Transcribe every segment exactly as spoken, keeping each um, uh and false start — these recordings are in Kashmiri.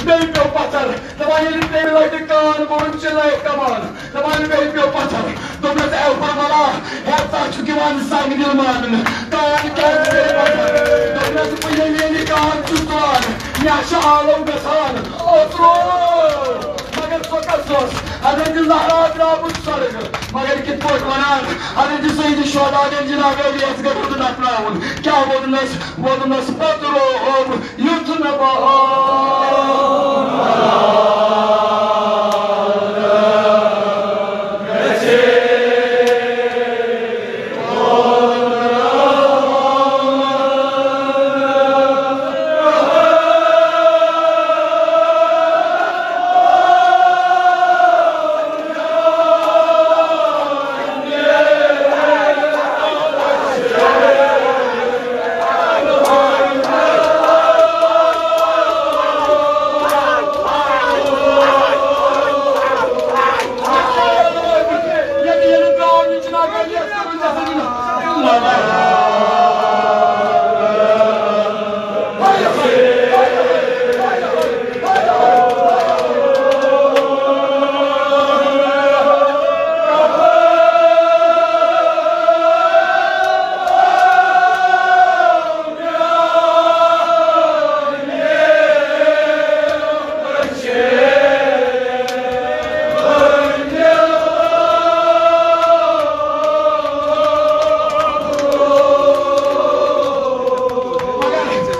بیٚیہِ پیوٚو پَتھر۔ دَپان، ییٚلہِ ترٛیٚیہِ لَٹہِ کان کوٚرُن، چِلٲے کمان۔ دَپان، بیٚیہِ پیوٚو پَتھر۔ دوٚپنَس، اے فرمانا، ہے، ژٕ چھُکھ یِوان زنٛگ دِل ماننہٕ۔ کان کیٛازِ پیٚیہِ پَتھر؟ دوٚپنَس، بہٕ ییٚلہِ ییٚلہِ کان چھُس تُلان، مےٚ چھُ عالم گژھان اوترو۔ مگر سۄ کَس ٲس؟ حضرت زہرا درٛاو سۄرگہٕ۔ مگر کِتھ پٲٹھۍ وَنان؟ حضرت سید شہدا گٔے جناب علی اصغر ہُنٛد نَپناوُن۔ کیٛاہ ووٚننَس؟ ووٚننَس، پَتہٕ روو یُتھ نہ بہار گژھِ۔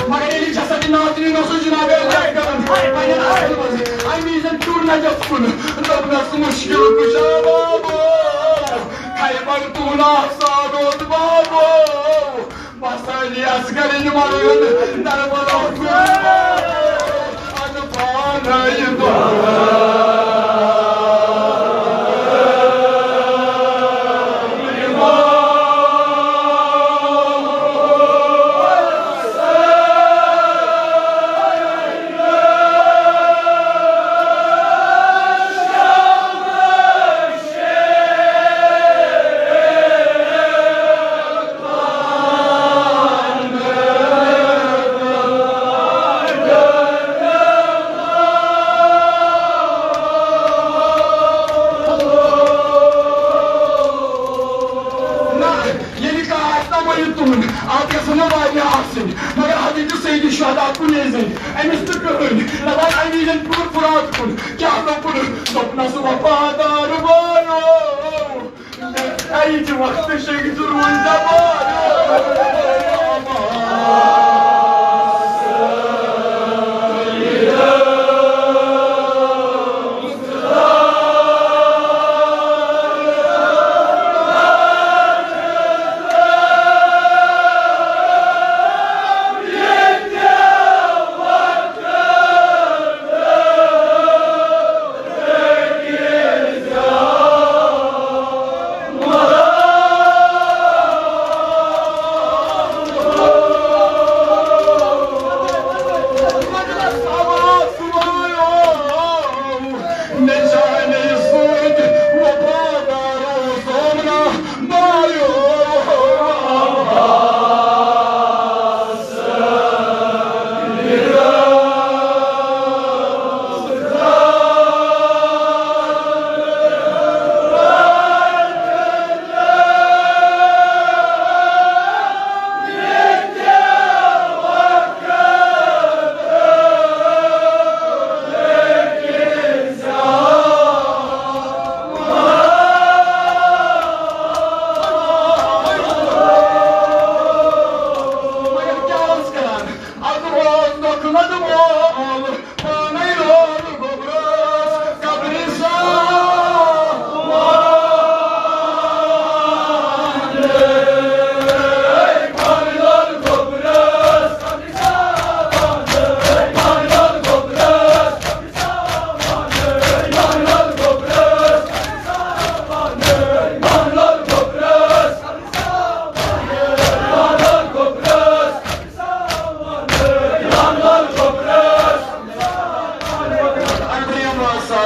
مگر ییٚلہِ جسد نازنیٖن اوسُس جناب عٲلی کران، پننٮ۪ن اَتھن منٛز، اَمہِ وِزِ پیوٚر نجس کُن، دوٚپنس، مُشکِل کُشا بابو، خیبر تُہُنٛد آسان اوس بابو۔ بس علی اصغر یِمن ہُنٛد دربار اوس۔ اَدٕ پانَے دۄہ۔ نہ، ییٚلہِ کانٛہہ آسہِ نہ ؤنِتھ تُہُنٛد، اَتھ گژھن نہٕ واریاہ آسٕنۍ، مگر حضرت سید شہدا کُنے زٔنۍ، أمِس تہٕ کٕہٕنۍ۔ دَپان اَمی زَن کوٚر فرات کُن، کیٛاہ دوٚپُن؟ دوٚپنَس، وفادار بارو، اَیہِ چھِ وقتہٕ شنٛگۍ ضروٗر دَپان۔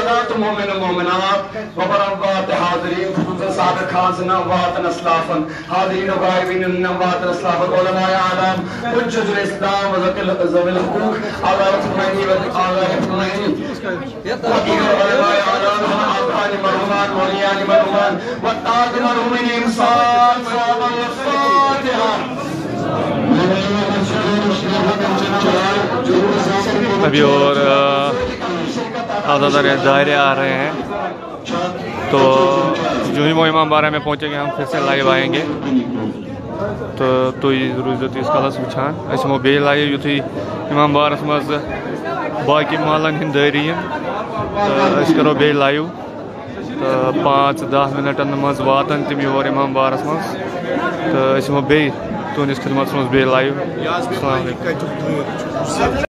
حضرات مومن و مومنات، وبرم وات حاضرین، خصوصاً صابر خان سٕنٛدٮ۪ن واتن اسلافن، حاضرین و غائبین ہٕنٛدٮ۪ن واتن اسلافن، علماء اعلام، حجت الاسلام و ذوی ال-، ذوی الحقوق، آغا فرمائنی و آغا فرمائنی، و دیگر علماء اعلام، ہم آقایان مرحومان، مولیان مرحومان، و تاج مرحومین امسال، صاحب الفاتحہ۔ ابھی اور، آ، آدھا آدھا دائرے آ رہے ہیں۔ تو یوں ہی وہ امام بارہ میں پہنچیں گے، ہم پھر سے لائیو آئیں گے۔ تو تُہۍ روٗزِو تیٖتِس کالَس وٕچھان۔ أسۍ یِمو بیٚیہِ لایِو یُتھُے اِمام بارَس منٛز باقٕے محلَن ہِنٛدۍ دٲری یِن۔ تہٕ أسۍ کَرو بیٚیہِ لایِو۔ تہٕ پانٛژھ دَہ مِنَٹَن منٛز واتَن تِم یور اِمام بارَس منٛز۔ تہٕ أسۍ یِمو بیٚیہِ تُہٕنٛدِس خدمتَس منٛز بیٚیہِ لایِو۔ السلام علیکُم۔